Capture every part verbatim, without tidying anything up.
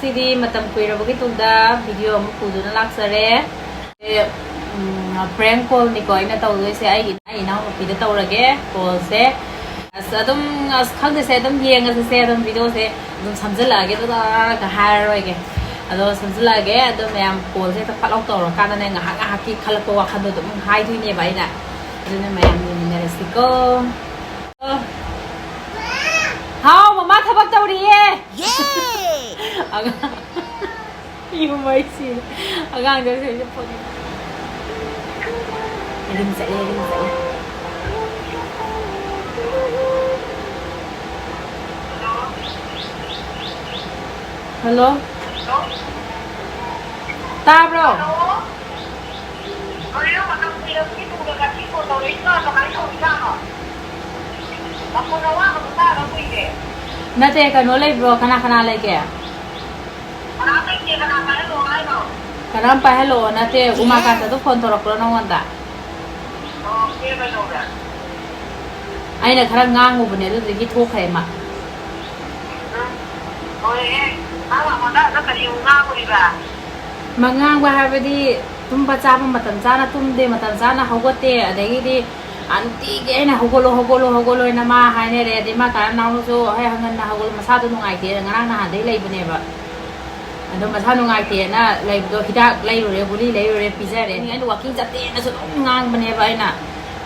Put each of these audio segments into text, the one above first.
ꯁꯤꯗꯤ ꯃꯇꯝ ꯀꯨꯏꯔꯕꯒꯤ ꯇꯨꯡꯗ ꯚꯤꯗꯤꯑꯣ ꯑꯃ ꯄꯨꯗꯨꯅ ꯂꯥꯛꯆꯔꯦ꯫ ꯑꯦ, ꯎꯝ, prank callꯅꯤꯀꯣ ꯑꯩꯅ ꯇꯧꯗꯣꯏꯁꯦ꯫ ꯑꯩꯒꯤ, ꯑꯩ ꯏꯅꯥꯎꯅꯨꯄꯤꯗ ꯇꯧꯔꯒꯦ callꯁꯦ꯫ ꯑꯁ, ꯑꯗꯨꯝ, ꯑꯁ, ꯈꯪꯗꯦꯁꯦ, ꯑꯗꯨꯝ ꯌꯦꯡꯉꯁꯤꯁꯦ, ꯑꯗꯨꯝ ꯚꯤꯗꯤꯑꯣꯁꯦ ꯑꯗꯨꯝ ꯁꯝꯖꯤꯜꯂꯛꯑꯒꯦ, ꯑꯗꯨꯒ ꯍꯥꯏꯔꯔꯣꯏꯒꯦ꯫ ꯑꯗꯣ ꯁꯝꯖꯤꯜꯂꯛꯑꯒꯦ, ꯑꯗꯣ ꯃꯌꯥꯝ callꯁꯦ ꯍꯦꯛꯇ ꯐꯠ ꯂꯥꯎ ꯇꯧꯔꯀꯥꯟꯗꯅꯦ, ꯉꯥꯏꯍꯥꯛ ꯉꯥꯏꯍꯥꯛꯀꯤ ꯈꯜꯂꯛꯄ ꯋꯥꯈꯜꯗꯣ ꯑꯗꯨꯝ ꯍꯥꯏꯗꯣꯏꯅꯦꯕ ꯑꯩꯅ꯫ ꯑꯗꯨꯅ ꯃꯌꯥꯝ ꯌꯦꯡꯃꯤꯟꯅꯔꯁꯤꯀꯣ꯫ ꯍꯥꯎ, ꯃꯃꯥ ꯊꯕꯛ ꯇꯧꯔꯤꯌꯦ꯫ ꯑꯉꯥꯡ, ꯏꯕꯨꯡꯉꯣ, ꯑꯩ ꯁꯤꯔꯦ꯫ ꯑꯉꯥꯡꯗꯣ ꯁꯤꯗ ꯐꯣꯟ ꯔꯤꯡ ꯆꯠꯂꯦ, ꯔꯤꯡ ꯆꯠꯂꯦ꯫ ꯍꯜꯂꯣ? ꯇꯥꯕ꯭ꯔꯣ? ꯀꯔꯤꯅꯣ ꯃꯇꯝ ꯀꯨꯏꯔꯕꯒꯤ ꯇꯨꯡꯗ ꯉꯁꯤ ꯐꯣꯟ ꯇꯧꯔꯛꯏꯁꯤꯅ ꯀꯃꯥꯏꯅ ꯇꯧꯔꯤꯖꯥꯠꯅꯣ? ꯃꯈꯣꯟ ꯑꯋꯥꯡꯕꯗꯣ ꯇꯥꯗ ꯀꯨꯏꯔꯦ꯫ ꯅꯠꯇꯦ, ꯀꯩꯅꯣ ꯂꯩꯕ꯭ꯔꯣ? ꯀꯅꯥ ꯀꯅꯥ ꯂꯩꯒꯦ? ꯀꯅꯥꯝ ꯂꯩꯇꯦ, ꯀꯅꯥ ꯄꯥꯏꯍꯜꯂꯛꯑꯣ ꯍꯥꯏꯅꯣ? ꯀꯅꯥꯝ ꯄꯥꯏꯍꯜꯂꯛꯑꯣ ꯅꯠꯇꯦ, ꯎꯃꯥꯀꯥꯟꯇꯗꯣ ꯐꯣꯟ ꯇꯧꯔꯛꯄ꯭ꯔꯣ ꯅꯉꯣꯟꯗ? ꯑꯣ, ꯀꯦ ꯀꯩꯗꯧꯔꯦ? ꯑꯩꯅ ꯈꯔ ꯉꯥꯡꯉꯨꯕꯅꯦ, ꯑꯗꯨꯗꯨꯒꯤ ꯊꯣꯛꯈ꯭ꯔꯦ ꯃꯥ꯫ ꯎꯝ, ꯂꯣꯏꯔꯦꯍꯦ꯫ ꯃꯥ ꯃꯉꯣꯟꯗ ꯑꯗ ꯀꯔꯤ ꯑꯃꯨꯛ ꯉꯥꯡꯉꯨꯔꯤꯕ? ꯃꯉꯥꯡꯕ ꯍꯥꯏꯕꯗꯤ ꯇꯨꯝꯕ ꯆꯥꯕ ꯃꯇꯝ ꯆꯥꯅ ꯇꯨꯝꯗꯦ, ꯃꯇꯝ ꯆꯥꯅ ꯍꯧꯒꯠꯇꯦ, ꯑꯗꯒꯤꯗꯤ ꯑꯟꯇꯤꯒꯤ ꯑꯩꯅ "ꯍꯧꯒꯠꯂꯣ, ꯍꯧꯒꯠꯂꯣ, ꯍꯧꯒꯠꯂꯣ" ꯍꯥꯏꯅ ꯃꯥ ꯍꯥꯏꯅꯔꯦ꯫ ꯑꯗꯩ ꯃꯥ ꯀꯥꯔꯟ ꯅꯥꯎꯅꯁꯨ "ꯍꯣꯏ, ꯉꯟꯅ ꯍꯧꯒꯠꯂꯣ, ꯃꯁꯥꯗꯣ ꯅꯨꯡꯉꯥꯏꯇꯦꯅ" ꯉꯔꯥꯡ ꯅꯍꯥꯟꯗꯩ ꯂꯩꯕꯅꯦꯕ꯫ ꯑꯗꯣ ꯃꯁꯥ ꯅꯨꯡꯉꯥꯏꯇꯦꯅ ꯂꯩꯕꯗꯣ ꯍꯤꯗꯥꯛ ꯂꯩꯔꯨꯔꯦ, ꯒꯨꯂꯤ ꯂꯩꯔꯨꯔꯦ, ꯄꯤꯖꯔꯦ꯫ ꯑꯩꯅ ꯋꯥꯀꯤꯡ ꯆꯠꯇꯦꯅꯁꯨ ꯑꯗꯨꯝ ꯉꯥꯡꯕꯅꯦꯕ ꯑꯩꯅ꯫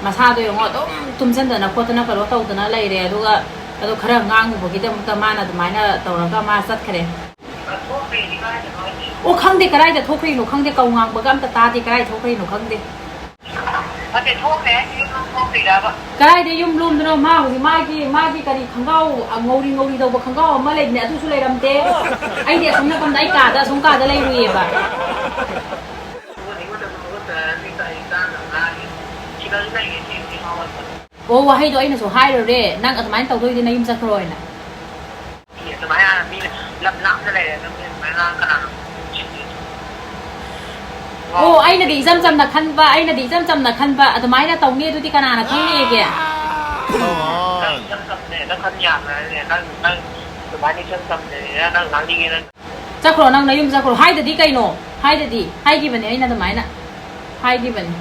ꯃꯁꯥꯗꯣ ꯌꯦꯡꯉꯣ, ꯑꯗꯨꯝ ꯇꯨꯝꯁꯤꯟꯗꯅ ꯈꯣꯠꯇꯅ ꯀꯩꯅꯣ ꯇꯧꯗꯅ ꯂꯩꯔꯦ꯫ ꯑꯗꯨꯒ ꯑꯗꯣ ꯈꯔ ꯉꯥꯡꯉꯨꯕꯒꯤꯗꯃꯛꯇ ꯃꯥꯅ ꯑꯗꯨꯃꯥꯏꯅ ꯇꯧꯔꯒ ꯃꯥ ꯆꯠꯈ꯭ꯔꯦ꯫ ꯑꯣ, ꯈꯪꯗꯦ ꯀꯗꯥꯏꯗ ꯊꯣꯛꯈ꯭ꯔꯤꯅꯣ ꯈꯪꯗꯦ, ꯀꯧ ꯉꯥꯡꯕꯒ ꯑꯝꯇ ꯇꯥꯗꯦ, ꯀꯗꯥꯏ ꯊꯣꯛꯈ꯭ꯔꯤꯅꯣ ꯈꯪꯗꯦ꯫ ꯅꯠꯇꯦ, ꯊꯣꯛꯈ꯭ꯔꯦ ꯍꯥꯏꯁꯦ ꯌꯨꯝ ꯂꯣꯝ ꯊꯣꯛꯈ꯭ꯔꯤꯔꯕ? ꯀꯗꯥꯏꯗ ꯌꯨꯝ ꯂꯣꯝꯗꯅꯣ? ꯃꯥ ꯍꯧꯖꯤꯛ ꯃꯥꯒꯤ, ꯃꯥꯒꯤ ꯀꯔꯤ ꯈꯣꯡꯒ꯭ꯔꯥꯎ, ꯑ, ꯉꯧꯔꯤ ꯉꯧꯔꯤ ꯇꯧꯕ ꯈꯣꯡꯒ꯭ꯔꯥꯎ ꯑꯃ ꯂꯩꯕꯅꯦ, ꯑꯗꯨꯁꯨ ꯂꯩꯔꯝꯗꯦ꯫ ꯑꯩꯗꯤ ꯑꯁꯣꯝ ꯅꯥꯀꯟꯗ ꯑꯩ ꯀꯥꯗ, ꯑꯁꯣꯝ ꯀꯥꯗ ꯂꯩꯔꯨꯏꯌꯦꯕ꯫ ꯑꯩꯉꯣꯟꯗ ꯃꯍꯨꯠ ꯇꯧꯔꯗꯤ ꯀꯔꯤ ꯀꯥꯟꯅꯕ ꯉꯥꯡꯉꯤ? ꯁꯤꯗꯁꯨ ꯂꯩꯔꯦ, ꯁꯤꯕꯨꯗꯤ ꯃꯉꯣꯟꯗ꯫ ꯑꯣ, ꯋꯥꯍꯩꯗꯣ ꯑꯩꯅꯁꯨ ꯍꯥꯏꯔꯨꯔꯦ, "ꯅꯪ ꯑꯗꯨꯃꯥꯏꯅ ꯇꯧꯗꯣꯏꯗꯤ ꯅꯌꯨꯝ ꯆꯠꯈ꯭ꯔꯣ" ꯍꯥꯏꯅ꯫ ꯑꯗꯨꯃꯥꯏꯅ ꯃꯤꯅ ꯂꯝ ꯂꯥꯞꯅ ꯂꯩꯔꯒ ꯃꯤ ꯑꯗꯨꯃꯥꯏꯅ ꯉꯥꯡ ꯀꯅꯥꯅꯣ ꯎꯁꯤꯠꯇꯣꯏꯁꯦ? ꯑꯣ, ꯑꯩꯅꯗꯤ ꯏꯆꯝ ꯆꯝꯅ ꯈꯟꯕ, ꯑꯩꯅꯗꯤ ꯏꯆꯝ ꯆꯝꯅ ꯈꯟꯕ, ꯑꯗꯨꯃꯥꯏꯅ ꯇꯧꯅꯤ ꯑꯗꯨꯗꯤ ꯀꯅꯥꯅ ꯈꯪꯅꯤꯒꯦ? ꯅꯪ ꯏꯆꯝ ꯆꯝꯅ ꯅꯪ ꯈꯟ ꯌꯥꯕ꯭ꯔꯥꯅꯦ? ꯅꯪ, ꯅꯪ ꯑꯗꯨꯃꯥꯏꯅ ꯏꯆꯝ ꯆꯝꯅ ꯅꯪ ꯉꯥꯡꯅꯤꯡꯉꯦ ꯅꯪ꯫ ꯆꯠꯈ꯭ꯔꯣ, ꯅꯪ ꯅꯌꯨꯝ ꯆꯠꯈ꯭ꯔꯣ꯫ ꯍꯥꯏꯗꯗꯤ ꯀꯩꯅꯣ? ꯍꯥꯏꯗꯗꯤ꯫ ꯍꯥꯏꯈꯤꯕꯅꯦ ꯑꯩꯅ ꯑꯗꯨꯃꯥꯏꯅ꯫ ꯍꯥꯏꯈꯤꯕꯅꯦ꯫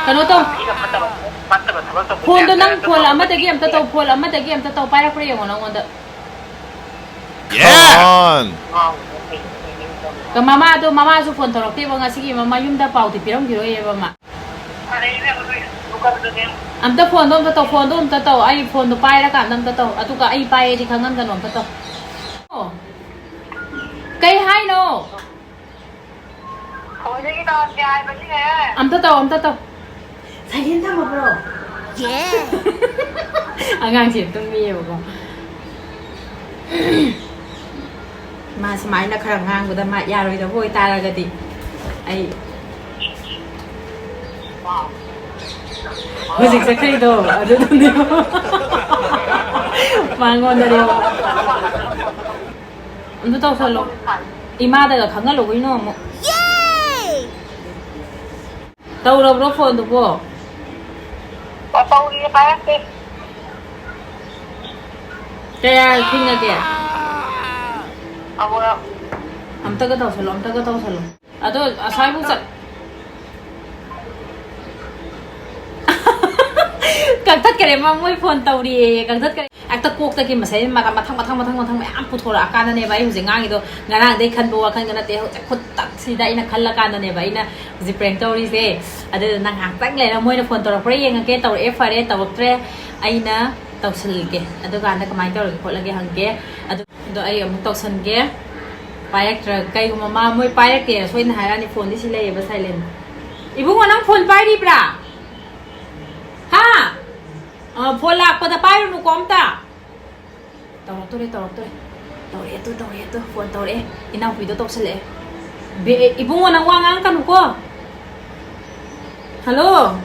ꯀꯩꯅꯣ ꯇꯧ꯫ ꯃꯤꯅ ꯐꯠꯇꯕ, ꯐꯠꯇꯕ ꯊꯕꯛ ꯇꯧꯕꯁꯦ ꯐꯣꯟꯗꯣ ꯌꯥꯗꯦ, ꯅꯪ ꯐꯣꯟ ꯐꯠꯇꯕ ꯑꯃꯗꯒꯤ ꯑꯝꯇ ꯇꯧ, ꯐꯣꯟ ꯑꯃꯗꯒꯤ ꯑꯝꯇ ꯇꯧ, ꯄꯥꯏꯔꯛꯄ꯭ꯔꯥ ꯌꯦꯡꯉꯣ ꯅꯪꯉꯣꯟꯗ꯫ Yeah! Come on! ꯉꯥꯎꯕꯅꯦ, ꯀꯩꯅꯣ, ꯀꯩꯅꯣ, ꯀꯩꯅꯣ꯫ ꯃꯃꯥꯗꯣ, ꯃꯃꯥꯁꯨ ꯐꯣꯟ ꯇꯧꯔꯛꯇꯦꯕ ꯉꯁꯤꯒꯤ, ꯃꯃꯥ ꯌꯨꯝꯗ ꯄꯥꯎꯗꯤ ꯄꯤꯔꯝꯈꯤꯔꯣꯏꯌꯦꯕ ꯃꯥ꯫ ꯐꯔꯦ, ꯏꯕꯦꯝꯃ, ꯅꯣꯏ ꯗꯨꯀꯥꯟꯗꯅꯦ꯫ ꯑꯝꯇ ꯐꯣꯟꯗꯣ ꯑꯝꯇ ꯇꯧ, ꯐꯣꯟꯗꯣ ꯑꯝꯇ ꯇꯧ, ꯑꯩ ꯐꯣꯟꯗꯣ ꯄꯥꯏꯔꯀꯥꯟꯗ ꯑꯝꯇ ꯇꯧ, ꯑꯗꯨꯒ ꯑꯩ ꯄꯥꯏꯌꯦꯗꯤ ꯈꯪꯍꯟꯒꯅꯨ, ꯑꯝꯇ ꯇꯧ꯫ ꯑꯣ꯫ ꯀꯩ ꯍꯥꯏꯅꯣ? ꯈꯣꯏꯗꯒꯤ ꯇꯧꯔꯛꯀꯦ ꯍꯥꯏꯕꯅꯤꯅꯦ꯫ ꯑꯝꯇ ꯇꯧ, ꯑꯝꯇ ꯇꯧ꯫ Silent ꯊꯝꯃꯕ꯭ꯔꯣ? ꯑꯉꯥꯡꯁꯦ ꯇꯨꯝꯃꯤꯌꯦꯕꯀꯣ꯫ ꯃꯥ ꯁꯨꯃꯥꯏꯅ ꯈꯔ ꯉꯥꯡꯕꯗ ꯃꯥ ꯌꯥꯔꯣꯏꯗꯕ ꯑꯣꯏꯇꯥꯔꯒꯗꯤ ꯑꯩ ꯍꯧꯖꯤꯛ ꯆꯠꯈ꯭ꯔꯤꯗꯣ ꯑꯗꯨꯗꯨꯅꯦꯕ꯫ ꯃꯉꯣꯟꯗꯅꯦꯕ꯫ ꯑꯝꯇ ꯇꯧꯁꯜꯂꯣ꯫ ꯏꯃꯥꯗꯒ ꯈꯪꯍꯜꯂꯨ ꯀꯩꯅꯣ ꯑꯃꯨꯛ꯫ ꯇꯧꯔꯕ꯭ꯔꯣ ꯐꯣꯟꯗꯨꯕꯣ? ꯑꯣ, ꯇꯧꯔꯤꯌꯦ, ꯄꯥꯏꯔꯛꯇꯦ꯫ ꯀꯌꯥ ꯊꯦꯡꯅꯒꯦ? ꯑꯃꯨꯔꯛ꯫ ꯑꯝꯇꯒ ꯇꯧꯁꯜꯂꯣ, ꯑꯝꯇꯒ ꯇꯧꯁꯜꯂꯣ꯫ ꯑꯗꯣ ꯑꯁ꯭ꯋꯥꯏꯕꯨ ꯆꯠ-, ꯀꯛꯊꯠꯈꯔꯦ, ꯃ-, ꯃꯣꯏ ꯐꯣꯟ ꯇꯧꯔꯤꯌꯦ, ꯀꯛꯊꯠꯈꯔꯦ꯫ ꯍꯦꯛꯇ ꯀꯣꯛꯇꯒꯤ ꯃꯁꯩ ꯃ-, ꯃꯊꯪ, ꯃꯊꯪ, ꯃꯊꯪ, ꯃꯊꯪ ꯃꯌꯥꯝ ꯄꯨꯊꯣꯔꯛꯑꯀꯥꯟꯗꯅꯦꯕ ꯑꯩ ꯍꯧꯖꯤꯛ ꯉꯥꯡꯉꯤꯗꯣ꯫ ꯉꯔꯥꯡꯗꯩ ꯈꯟꯕ ꯋꯥꯈꯜꯒ ꯅꯠꯇꯦ, ꯍꯧꯖꯤꯛ ꯈꯨꯗꯛꯁꯤꯗ ꯑꯩꯅ ꯈꯜꯂꯀꯥꯟꯗꯅꯦꯕ ꯑꯩꯅ ꯍꯧꯖꯤꯛ prank ꯇꯧꯔꯤꯁꯦ꯫ ꯑꯗꯨꯗꯨꯅ ꯉꯥꯏꯍꯥꯛꯇꯪ ꯂꯩꯔ ꯃꯣꯏꯅ ꯐꯣꯟ ꯇꯧꯔꯛꯄ꯭ꯔꯥ ꯌꯦꯡꯉꯒꯦ, ꯇꯧꯔꯛꯑꯦ ꯐꯔꯦ, ꯇꯧꯔꯛꯇ꯭ꯔꯦ ꯑꯩꯅ ꯇꯧꯁꯜꯂꯒꯦ꯫ ꯑꯗꯨꯀꯥꯟꯗ ꯀꯃꯥꯏꯅ ꯇꯧꯔꯒꯦ ꯈꯣꯠꯂꯒꯦ ꯍꯪꯒꯦ꯫ ꯑꯗꯨ, ꯑꯗꯣ ꯑꯩ ꯑꯃꯨꯛ ꯇꯧꯁꯟꯒꯦ꯫ ꯄꯥꯏꯔꯛꯇ꯭ꯔ-, ꯀꯩꯒꯨꯝꯕ ꯃꯥ, ꯃꯣꯏ ꯄꯥꯏꯔꯛꯇꯦꯅ ꯁꯣꯏꯗꯅ ꯍꯥꯏꯔꯛꯑꯅꯤ, ꯐꯣꯟꯗꯤ ꯁꯤ ꯂꯩꯌꯦꯕ silent꯫ ꯏꯕꯨꯡꯉꯣ, ꯅꯪ ꯐꯣꯟ ꯄꯥꯏꯔꯤꯕ꯭ꯔꯥ? ꯍꯥ? ꯑ, ꯐꯣꯟ ꯂꯥꯛꯄꯗ ꯄꯥꯏꯔꯨꯅꯨꯀꯣ ꯑꯝꯇ꯫ ꯇꯧꯔꯛꯇꯣꯔꯦ, ꯇꯧꯔꯛꯇꯣꯔꯦ꯫ ꯇꯧꯔꯛꯑꯦ ꯇꯨ, ꯇꯧꯔꯛꯑꯦ ꯇꯨ, ꯐꯣꯟ ꯇꯧꯔꯛꯑꯦ꯫ ꯏꯅꯥꯎꯄꯤꯗꯣ ꯇꯧꯁꯜꯂꯛꯑꯦ꯫ ꯕꯦ-, ꯏꯕꯨꯡꯉꯣ, ꯅꯪ ꯋꯥ ꯉꯥꯡꯉꯛꯀꯅꯨꯀꯣ꯫ ꯍꯜꯂꯣ?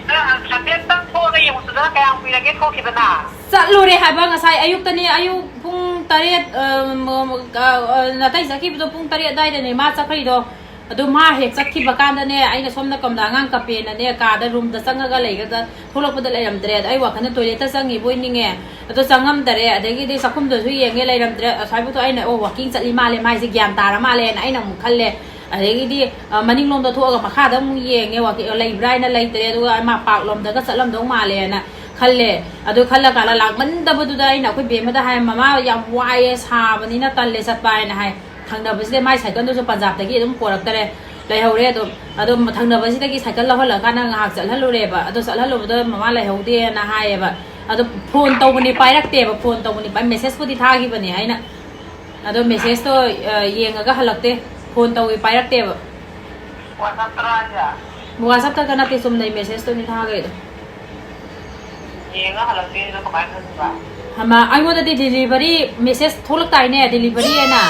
ꯅꯪ ꯍꯥꯏꯐꯦꯠꯇꯪ ꯊꯣꯛꯑꯒ ꯌꯦꯡꯉꯨꯆꯣꯗꯅ, ꯀꯌꯥꯝ ꯀꯨꯏꯔꯒꯦ ꯊꯣꯛꯈꯤꯕꯅ? ꯆꯠꯂꯨꯔꯦ ꯍꯥꯏꯕ, ꯉꯁꯥꯏ ꯑꯌꯨꯛꯇꯅꯦ, ꯑꯌꯨꯛ ꯄꯨꯡ ꯇꯔꯦꯠ, ꯑ, ꯃ-, ꯃ-, ꯑ, ꯑ, ꯅꯥꯇꯩ ꯆꯠꯈꯤꯕꯗꯣ ꯄꯨꯡ ꯇꯔꯦꯠ ꯑꯗꯨꯋꯥꯏꯗꯅꯦ ꯃꯥ ꯆꯠꯈ꯭ꯔꯤꯗꯣ꯫ ꯑꯗꯣ ꯃꯥ ꯍꯦꯛ ꯆꯠꯈꯤꯕ ꯀꯥꯟꯗꯅꯦ, ꯑꯩꯅ ꯁꯣꯝꯗ ꯀꯝꯗ ꯑꯉꯥꯡ ꯀꯞꯄꯦꯅꯅꯦ, ꯀꯥꯗ ꯔꯨꯝꯗ ꯆꯪꯉꯒ ꯂꯩꯒꯗ ꯊꯣꯛꯂꯛꯄꯗ ꯂꯩꯔꯝꯗ꯭ꯔꯦ꯫ ꯑꯗꯣ ꯑꯩ ꯋꯥꯈꯜꯅ ꯇꯣꯏꯂꯦꯠꯇ ꯆꯪꯉꯤꯕꯣꯏ ꯅꯤꯡꯉꯦ꯫ ꯑꯗꯣ ꯆꯪꯉꯝꯗꯔꯦ꯫ ꯑꯗꯒꯤꯗꯤ ꯆꯥꯛꯈꯨꯝꯗꯁꯨ ꯌꯦꯡꯉꯦ, ꯂꯩꯔꯝꯗ꯭ꯔꯦ꯫ ꯑꯁ꯭ꯋꯥꯏꯕꯨꯛꯇꯣ ꯑꯩꯅ, "ꯑꯣ, ꯋꯥꯀꯤꯡ ꯆꯠꯂꯤ ꯃꯥꯜꯂꯦ, ꯃꯥꯏꯁꯦ ꯒ꯭ꯌꯥꯟ ꯇꯥꯔ ꯃꯥꯜꯂꯦꯅ" ꯑꯩꯅ ꯑꯃꯨꯛ ꯈꯜꯂꯦ꯫ ꯑꯗꯒꯤꯗꯤ, ꯑ, ꯃꯅꯤꯡꯂꯣꯝꯗ ꯊꯣꯛꯑꯒ ꯃꯈꯥꯗ ꯑꯃꯨꯛ ꯌꯦꯡꯉꯦ, ꯋꯥꯀꯤꯡ ꯂꯩꯕ꯭ꯔꯥ ꯍꯥꯏꯅ, ꯂꯩꯇ꯭ꯔꯦ꯫ ꯑꯗꯨꯒ ꯃꯥ ꯄꯥꯛꯂꯣꯝꯗꯒ ꯆꯠꯂꯝꯗꯧ ꯃꯥꯜꯂꯦꯅ ꯈꯜꯂꯦ꯫ ꯑꯗꯨ ꯈꯜꯂꯀꯥꯟꯗ ꯂꯥꯛꯃꯟꯗꯕꯗꯨꯗ ꯑꯩꯅ ꯑꯩꯈꯣꯏ ꯕꯦꯝꯃꯗ ꯍꯥꯏ, "ꯃꯃꯥ, ꯌꯥꯝ ꯋꯥꯏꯑꯦ, ꯁꯥꯕꯅꯤꯅ ꯇꯜꯂꯦ ꯆꯠꯄ" ꯍꯥꯏꯅ ꯍꯥꯏ꯫ ꯊꯪꯅꯕꯁꯤꯗ ꯃꯥꯏ ꯁꯥꯏꯀꯜꯗꯨꯁꯨ ꯄꯟꯖꯥꯕꯇꯒꯤ ꯑꯗꯨꯝ ꯄꯣꯔꯛꯇꯔꯦ, ꯂꯩꯍꯧꯔꯦ ꯑꯗꯨꯝ꯫ ꯑꯗꯣ ꯊꯪꯅꯕꯁꯤꯗꯒꯤ ꯁꯥꯏꯀꯜ ꯂꯧꯍꯜꯂꯀꯥꯟꯗ ꯉꯥꯏꯍꯥꯛ ꯆꯠꯍꯜꯂꯨꯔꯦꯕ꯫ ꯑꯗꯣ ꯆꯠꯍꯜꯂꯨꯕꯗ ꯃꯃꯥ ꯂꯩꯍꯧꯗꯦꯅ ꯍꯥꯏꯌꯦꯕ꯫ ꯑꯗꯣ ꯐꯣꯟ ꯇꯧꯕꯅꯤ ꯄꯥꯏꯔꯛꯇꯦꯕ, ꯐꯣꯟ ꯇꯧꯕꯅꯤ ꯄꯥꯏ-, ꯃꯦꯁꯦꯖꯄꯨꯗꯤ ꯊꯥꯈꯤꯕꯅꯦ ꯑꯩꯅ꯫ ꯑꯗꯣ ꯃꯦꯁꯦꯖꯇꯣ, ꯑ, ꯌꯦꯡꯉꯒ ꯍꯜꯂꯛꯇꯦ, ꯐꯣꯟ ꯇꯧꯏ ꯄꯥꯏꯔꯛꯇꯦꯕ꯫ WhatsApp-ꯇꯔꯣ ꯍꯥꯏꯁꯦ? WhatsApp-ꯇꯒ ꯅꯠꯇꯦ, ꯆꯨꯝꯅꯩ ꯃꯦꯁꯦꯖꯇꯨꯅꯤ ꯊꯥꯈꯩꯗꯣ꯫ ꯌꯦꯡꯉ ꯍꯜꯂꯛꯇꯦ ꯑꯗꯨ ꯀꯃꯥꯏꯅ ꯈꯪꯉꯤꯕ? ꯍꯃ, ꯑꯩꯉꯣꯟꯗꯗꯤ delivery message ꯊꯣꯛꯂꯛꯇꯥꯏꯅꯦ, delivery ꯍꯥꯏꯅ꯫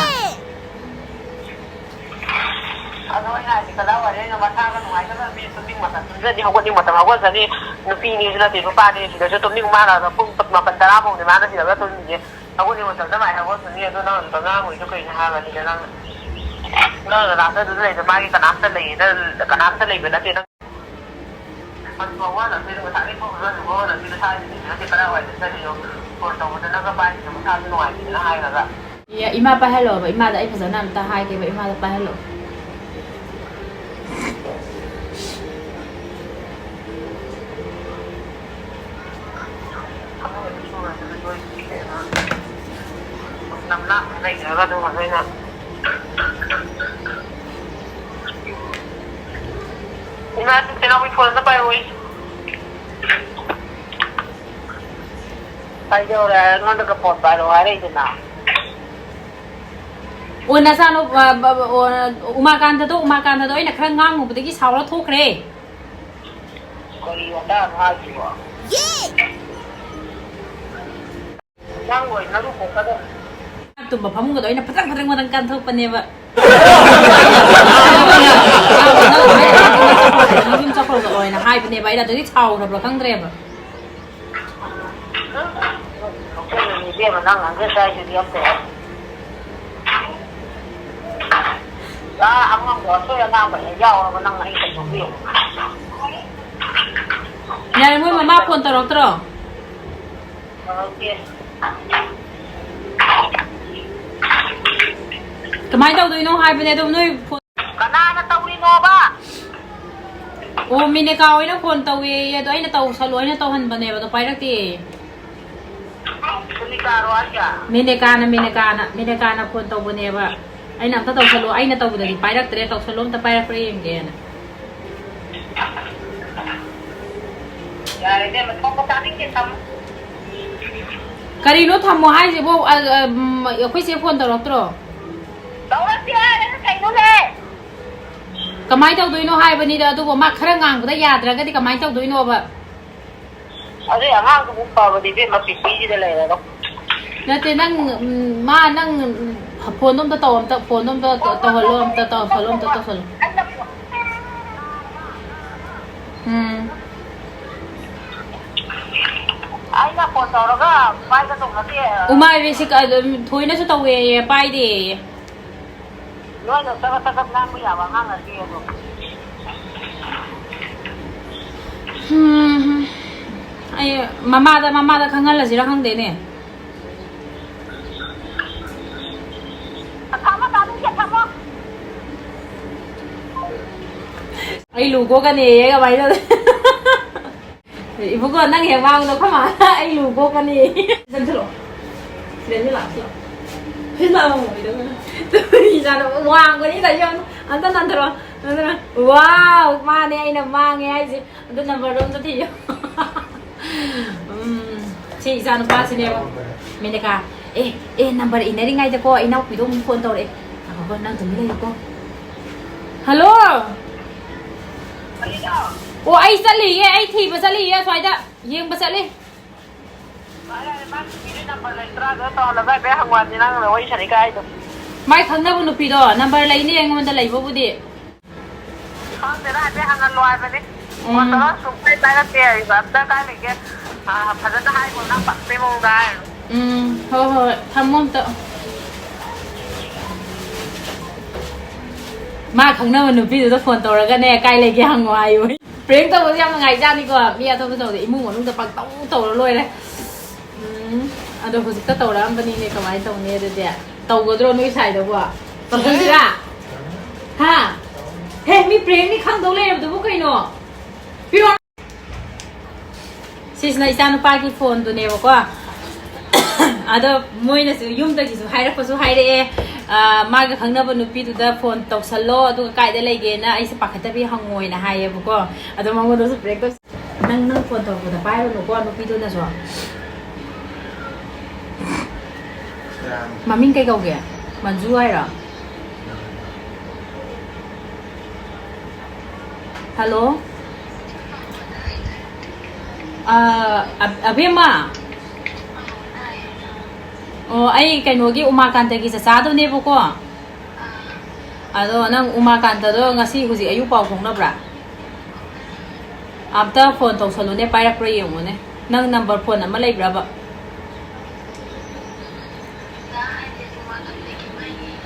ꯑꯗꯣ ꯑꯩꯅ ꯍꯥꯏꯗꯤ ꯀꯗꯥꯏꯋꯥꯏꯗ ꯑꯩꯅ ꯃꯁꯥꯒ ꯅꯨꯡꯉꯥꯏꯇꯕ ꯃꯤ ꯇꯨꯝꯅꯤꯡ ꯃꯇꯝ ꯇꯨꯝꯖꯅꯤ, ꯍꯧꯒꯠꯅꯤꯡ ꯃꯇꯝ ꯍꯧꯒꯠꯆꯅꯤ꯫ ꯅꯨꯄꯤꯅꯦꯁꯨ ꯅꯠꯇꯦ, ꯅꯨꯄꯥꯅꯦ, ꯁꯤꯗꯁꯨ ꯇꯨꯝꯅꯤꯡ ꯃꯥꯅ ꯄꯨꯡ ꯃꯥꯄꯟ ꯇꯔꯥ ꯐꯥꯎꯅꯤ ꯃꯥꯅ ꯁꯤꯗꯒ ꯇꯨꯝꯃꯤꯁꯦ꯫ ꯍꯧꯒꯠꯅꯤꯡ ꯃꯇꯝꯗ ꯃꯥꯏ ꯍꯧꯒꯠꯆꯅꯤ꯫ ꯑꯗꯣ ꯅꯪ ꯑꯗꯨꯗ ꯉꯥꯡꯉꯣꯏꯗꯣ ꯀꯩꯅꯣ ꯍꯥꯏꯕꯅꯤꯗ, ꯅꯪ, ꯅꯪ ꯅꯅꯥꯛꯇ ꯑꯗꯨꯝ ꯂꯩꯗꯣ, ꯃꯥꯒꯤ ꯀꯅꯥꯝꯇ ꯂꯩꯌꯦꯅ, ꯀꯅꯥꯝꯇ ꯂꯩꯕ ꯅꯠꯇꯦ ꯅꯪ꯫ ꯑꯦ, ꯏꯃꯥ ꯄꯥꯏꯍꯜꯂꯣꯕ, ꯏꯃꯥꯗ ꯑꯩ ꯐꯖꯅ ꯑꯝꯇ ꯍꯥꯏꯒꯦꯕ, ꯏꯃꯥꯗ ꯄꯥꯏꯍꯜꯂꯣ꯫ ꯏꯃꯥ, ꯆꯦꯅꯥꯎꯒꯤ ꯐꯣꯟ ꯑꯝꯇ ꯄꯥꯏꯔꯛꯑꯣ꯫ ꯀꯩꯗꯧꯔꯦ? ꯑꯩꯉꯣꯟꯗꯒ ꯐꯣꯟ ꯄꯥꯏꯔꯛꯑꯣ ꯍꯥꯏꯔꯛꯏꯗꯨꯅ? ꯑꯣ, ꯅꯆꯥꯅꯨ-, ꯑ, ꯕ-, ꯕ-, ꯑꯣ, ꯎꯃꯥꯀꯥꯟꯇꯗꯣ, ꯎꯃꯥꯀꯥꯟꯇꯗꯣ ꯑꯩꯅ ꯈꯔ ꯉꯥꯡꯉꯨꯕꯗꯒꯤ ꯁꯥꯎꯔ ꯊꯣꯛꯈ꯭ꯔꯦ꯫ ꯀꯔꯤ ꯋꯥꯇꯥꯅꯣ ꯍꯥꯏꯁꯤꯕꯣ? ꯅꯪ ꯑꯣꯏꯅ ꯅꯔꯨ ꯀꯣꯛꯀꯗꯕꯅꯤ꯫ ꯇꯨꯝꯕ ꯐꯃꯨꯡꯒꯗꯣ ꯑꯩꯅ ꯐꯇꯪ ꯐꯇꯪ ꯐꯇꯪ ꯀꯟꯊꯣꯛꯄꯅꯦꯕ꯫ ꯅꯪ ꯌꯨꯝ ꯆꯠꯈ꯭ꯔꯣ ꯆꯠꯂꯣ ꯍꯥꯏꯅ ꯍꯥꯏꯕꯅꯦꯕ ꯑꯩꯅ, ꯑꯗꯨꯗꯤ ꯁꯥꯎꯔꯕ꯭ꯔꯥ ꯈꯪꯗ꯭ꯔꯦꯕ꯫ ꯅꯣꯛꯁꯜꯂꯅꯤ ꯏꯕꯦꯝꯃ, ꯅꯪ ꯉꯥꯡꯖ ꯇꯥꯏꯗꯨꯗꯤ ꯑꯝꯇ꯫ ꯑꯉꯥꯡꯗꯣ ꯑꯁꯣꯏ ꯑꯉꯥꯝꯕ ꯍꯦꯛ ꯌꯥꯎꯔꯕ ꯅꯪ ꯑꯩ ꯀꯩꯗꯧꯕꯤꯌꯨ? ꯌꯥꯔꯦ, ꯃꯣꯏ ꯃꯃꯥ ꯐꯣꯟ ꯇꯧꯔꯛꯇ꯭ꯔꯣ? ꯇꯧꯔꯛꯇꯦ꯫ ꯀꯃꯥꯏꯅ ꯇꯧꯗꯣꯏꯅꯣ ꯍꯥꯏꯕꯅꯦ ꯑꯗꯣ ꯅꯣꯏ ꯐꯣꯟ꯫ ꯀꯅꯥꯅ ꯇꯧꯔꯤꯅꯣꯕ? ꯑꯣ, ꯃꯤꯅꯦꯀꯥ ꯍꯣꯏꯅ ꯐꯣꯟ ꯇꯧꯋꯦꯌꯦ, ꯑꯗꯣ ꯑꯩꯅ ꯇꯧꯁꯜꯂꯣ, ꯑꯩꯅ ꯇꯧꯍꯟꯕꯅꯦꯕ, ꯑꯗꯣ ꯄꯥꯏꯔꯛꯇꯦꯌꯦ꯫ ꯁꯨꯅꯤꯇꯥꯔꯣ ꯍꯥꯏꯁꯦ? ꯃꯤꯅꯦꯀꯥꯅ, ꯃꯤꯅꯦꯀꯥꯅ, ꯃꯤꯅꯦꯀꯥꯅ ꯐꯣꯟ ꯇꯧꯕꯅꯦꯕ꯫ ꯑꯩꯅ ꯑꯝꯇ ꯇꯧꯁꯜꯂꯣ, ꯑꯩꯅ ꯇꯧꯕꯗꯗꯤ ꯄꯥꯏꯔꯛꯇ꯭ꯔꯦ, ꯇꯧꯁꯜꯂꯣ ꯑꯝꯇ ꯄꯥꯏꯔꯛꯄ꯭ꯔꯥ ꯌꯦꯡꯒꯦꯅ꯫ ꯌꯥꯔꯦ ꯏꯕꯦꯝꯃ, ꯊꯣꯛꯄ ꯇꯥꯅꯤꯡꯗꯦ, ꯊꯝꯃꯣ꯫ ꯀꯔꯤꯅꯣ ꯊꯝꯃꯣ ꯍꯥꯏꯁꯤꯕꯣ? ꯑ, ꯑ, ꯎꯝ, ꯑꯩꯈꯣꯏ ꯆꯦ ꯐꯣꯟ ꯇꯧꯔꯛꯇ꯭ꯔꯣ? ꯇꯧꯔꯛꯇꯦ ꯍꯥꯏꯔꯒ ꯀꯩꯅꯣꯅꯦ? ꯀꯃꯥꯏꯅ ꯇꯧꯗꯣꯏꯅꯣ ꯍꯥꯏꯕꯅꯤꯗ, ꯑꯗꯨꯕꯨ ꯃꯥ ꯈꯔ ꯉꯥꯡꯕꯗ ꯌꯥꯗ꯭ꯔꯒꯗꯤ ꯀꯃꯥꯏꯅ ꯇꯧꯗꯣꯏꯅꯣꯕ? ꯑꯗꯨꯏ ꯑꯉꯥꯡꯗꯨꯕꯨ ꯐꯕꯗꯤ ꯏꯕꯦꯝꯃ ꯄꯤꯄꯤꯁꯤꯗ ꯂꯩꯔꯒ꯫ ꯅꯠꯇꯦ, ꯅꯪ, ꯎꯝ, ꯃꯥ, ꯅꯪ, ꯎꯝ, ꯐꯣꯟꯗꯣ ꯑꯝꯇ ꯇꯧ, ꯑꯝꯇ, ꯐꯣꯟꯗꯣ ꯑꯝꯇ ꯇꯧ-, ꯇꯧꯍꯜꯂꯣ, ꯑꯝꯇ ꯇꯧꯍꯜꯂꯣ, ꯑꯝꯇ ꯇꯧꯍꯜꯂꯣ꯫ ꯎꯝ꯫ ꯑꯩꯅ ꯐꯣꯟ ꯇꯧꯔꯒ ꯄꯥꯏꯒꯗꯧ ꯅꯠꯇꯦ꯫ ꯎꯃꯥ ꯏꯕꯦꯁꯤ ꯀ-, ꯑꯗꯨꯝ ꯊꯣꯏꯅꯁꯨ ꯇꯧꯋꯦꯌꯦ, ꯄꯥꯏꯗꯦꯌꯦ꯫ ꯅꯣꯏꯅ ꯆꯒꯠ ꯆꯒꯠ ꯉꯥꯡꯕ ꯌꯥꯕ ꯑꯉꯥꯡ ꯅꯠꯇꯦ ꯑꯗꯣ꯫ ꯎꯝ, ꯑꯩ ꯃꯃꯥꯗ, ꯃꯃꯥꯗ ꯈꯪꯍꯜꯂꯁꯤꯔ ꯈꯪꯗꯦꯅꯦ꯫ ꯊꯝꯃꯣ, ꯇꯥꯅꯤꯡꯗꯦ, ꯊꯝꯃꯣ꯫ ꯑꯩ ꯂꯨ ꯀꯣꯛꯀꯅꯤꯌꯦ, ꯀꯃꯥꯏꯅ ꯇꯧꯅꯤ? ꯏꯕꯨꯡꯉꯣ, ꯅꯪ ꯍꯦꯛ ꯋꯥꯡꯅ ꯑꯩꯈꯣꯏ ꯃꯥꯅ ꯑꯩ ꯂꯨ ꯀꯣꯛꯀꯅꯤ꯫ ꯁꯤꯗ ꯊꯤꯜꯂꯛꯑꯣ꯫ ꯁꯤꯗ ꯊꯤꯜꯂꯛꯑꯣ, ꯁꯤꯗ꯫ ꯁꯤꯗ ꯂꯥꯛꯑꯣ, ꯀꯩꯗꯧꯕꯅꯣ? ꯏꯆꯥꯅ ꯋꯥꯡꯕꯅꯤ, ꯀꯩꯅꯣ? ꯑꯝꯇ ꯅꯟꯊꯔꯛꯑꯣ, ꯅꯟꯊꯔꯛꯑꯣ꯫ ꯋꯥꯎ, ꯃꯥꯅꯦ ꯑꯩꯅ ꯃꯥꯡꯉꯦ ꯍꯥꯏꯁꯦ꯫ ꯑꯗꯨ ꯅꯝꯕꯔꯗꯣ ꯑꯝꯇ ꯊꯤꯌꯣ꯫ ꯎꯝ, ꯁꯤ ꯏꯆꯥ ꯅꯨꯄꯥꯁꯤꯅꯦꯕ, ꯃꯦꯅꯦꯀꯥ꯫ ꯑꯦ, ꯑꯦ, ꯅꯝꯕꯔ ꯏꯟꯅꯔꯤꯉꯩꯗꯀꯣ, ꯏꯅꯥꯎꯄꯤꯗꯣ ꯑꯃꯨꯛ ꯐꯣꯟ ꯇꯧꯔꯛꯑꯦ꯫ ꯉꯥꯏꯈꯣꯀꯣ, ꯅꯪ ꯇꯨꯃꯤꯟ ꯂꯩꯌꯨꯀꯣ꯫ ꯍꯜꯂꯣ꯫ ꯑꯣ, ꯑꯩ ꯆꯠꯂꯤꯌꯦ, ꯑꯩ ꯊꯤꯕ ꯆꯠꯂꯤꯌꯦ, ꯑꯁ꯭ꯋꯥꯏꯗ ꯌꯦꯡꯕ ꯆꯠꯂꯤ꯫ ꯃꯥ ꯌꯥꯔꯦ, ꯃꯥ ꯅꯨꯄꯤꯗꯤ ꯅꯝꯕꯔ ꯂꯩꯇ꯭ꯔꯥ? ꯑꯗꯣ ꯇꯧꯍꯜꯂꯒ ꯍꯥꯏꯐꯦꯠ ꯍꯪꯉꯣ, ꯍꯥꯏꯕꯅꯤ ꯅꯪꯅ ꯋꯥꯔꯤ ꯁꯥꯟꯅꯩ ꯀꯥꯏꯗꯣ꯫ ꯃꯥꯏ ꯈꯪꯅꯕ ꯅꯨꯄꯤꯗꯣ ꯅꯝꯕꯔ ꯂꯩꯅꯤ ꯑꯩꯉꯣꯟꯗ ꯂꯩꯕꯕꯨꯗꯤ꯫ ꯈꯪꯗꯦꯗ, ꯍꯥꯏꯐꯦꯠ ꯍꯪꯍꯜꯂꯣ ꯍꯥꯏꯕꯅꯤ꯫ ꯎꯝ꯫ ꯐꯣꯟ ꯇꯧꯔ ꯁꯨꯡꯄꯥꯏ ꯄꯥꯏꯔꯛꯇꯦ ꯍꯥꯏꯕ꯫ ꯑꯝꯇ ꯀꯥꯏ ꯂꯩꯒꯦ? ꯑ, ꯐꯖꯅ ꯍꯥꯏꯈꯣ, ꯅꯪ ꯄꯥꯈꯠꯄꯩ ꯃꯑꯣꯡꯗ ꯍꯥꯏꯔꯨꯅꯨ꯫ ꯎꯝ, ꯍꯣꯏ, ꯍꯣꯏ, ꯊꯝꯃꯣ ꯑꯝꯇ꯫ ꯃꯥ ꯈꯪꯅꯕ ꯅꯨꯄꯤꯗꯨꯗ ꯐꯣꯟ ꯇꯧꯔꯒꯅꯦ, "ꯀꯥꯏ ꯂꯩꯒꯦ ꯍꯪꯉꯣ" ꯍꯥꯏꯌꯨ꯫ ꯄ꯭ꯔꯦꯡ ꯇꯧꯕꯁꯦ ꯌꯥꯝ ꯅꯨꯡꯉꯥꯏꯖꯥꯠꯅꯤꯀꯣ꯫ ꯃꯤ ꯑꯇꯣꯞꯄ ꯇꯧꯕꯗ ꯏꯃꯨꯡ ꯃꯅꯨꯡꯗ ꯄꯪꯇꯧ ꯇꯧꯔ ꯂꯣꯏꯔꯦ꯫ ꯎꯝ, ꯑꯗꯣ ꯍꯧꯖꯤꯛꯇ ꯇꯧꯔꯛꯑꯝꯕꯅꯤꯅꯦ, ꯀꯃꯥꯏꯅ ꯇꯧꯅꯤ ꯑꯗꯨꯗꯤ? ꯇꯧꯒꯗ꯭ꯔꯣ ꯅꯣꯏ ꯁꯥꯏꯗꯕꯣ? ꯇꯧꯁꯟꯁꯤꯔꯥ? ꯍꯥ? ꯍꯦ, ꯃꯤ ꯄ꯭ꯔꯦꯡꯅꯤ ꯈꯪꯗꯧ ꯂꯩꯔꯕꯗꯨꯕꯨ ꯀꯩꯅꯣ? ꯄꯤꯔꯣ꯫ ꯁꯤꯁꯤꯅ ꯏꯆꯥꯅꯨꯄꯥꯒꯤ ꯐꯣꯟꯗꯨꯅꯦꯕꯀꯣ꯫ ꯑꯗꯣ ꯃꯣꯏꯅꯁꯨ ꯌꯨꯝꯗꯒꯤꯁꯨ ꯍꯥꯏꯔꯛꯄꯁꯨ ꯍꯥꯏꯔꯛꯑꯦ, "ꯑꯥ, ꯃꯥꯒ ꯈꯪꯅꯕ ꯅꯨꯄꯤꯗꯨꯗ ꯐꯣꯟ ꯇꯧꯁꯜꯂꯣ, ꯑꯗꯨꯒ ꯀꯥꯏꯗ ꯂꯩꯒꯦꯅ ꯑꯩꯁꯦ ꯄꯥꯈꯠꯇꯕꯤ ꯍꯪꯉꯣꯏꯅ" ꯍꯥꯏꯌꯦꯕꯀꯣ꯫ ꯑꯗꯣ ꯃꯉꯣꯟꯗꯁꯨ ꯄ꯭ꯔꯦꯡ ꯇꯧ-, "ꯅꯪ, ꯅꯪ ꯐꯣꯟ ꯇꯧꯔꯛꯄꯗ ꯄꯥꯏꯔꯨꯅꯨꯀꯣ ꯅꯨꯄꯤꯗꯨꯅꯁꯨ"꯫ ꯃꯃꯤꯡ ꯀꯩ ꯀꯧꯒꯦ? ꯃꯟꯖꯨ ꯍꯥꯏꯔꯣ? ꯍꯜꯂꯣ? ꯑ, ꯑꯕ-, ꯑꯕꯦꯝꯃ? ꯑꯣ, ꯑꯩ ꯀꯩꯅꯣꯒꯤ ꯎꯃꯥꯀꯥꯟꯇꯒꯤ ꯆꯆꯥꯗꯨꯅꯦꯕꯀꯣ꯫ ꯑꯗꯣ ꯅꯪ ꯎꯃꯥꯀꯥꯟꯇꯗꯣ ꯉꯁꯤ ꯍꯧꯖꯤꯛ ꯑꯌꯨꯛ ꯄꯥꯎ ꯐꯥꯎꯅꯕ꯭ꯔꯥ? ꯑꯝꯇ ꯐꯣꯟ ꯇꯧꯁꯜꯂꯨꯅꯦ, ꯄꯥꯏꯔꯛꯄ꯭ꯔꯥ ꯌꯦꯡꯉꯨꯅꯦ꯫ ꯅꯪ ꯅꯝꯕꯔ ꯐꯣꯟ ꯑꯃ ꯂꯩꯕ꯭ꯔꯕ?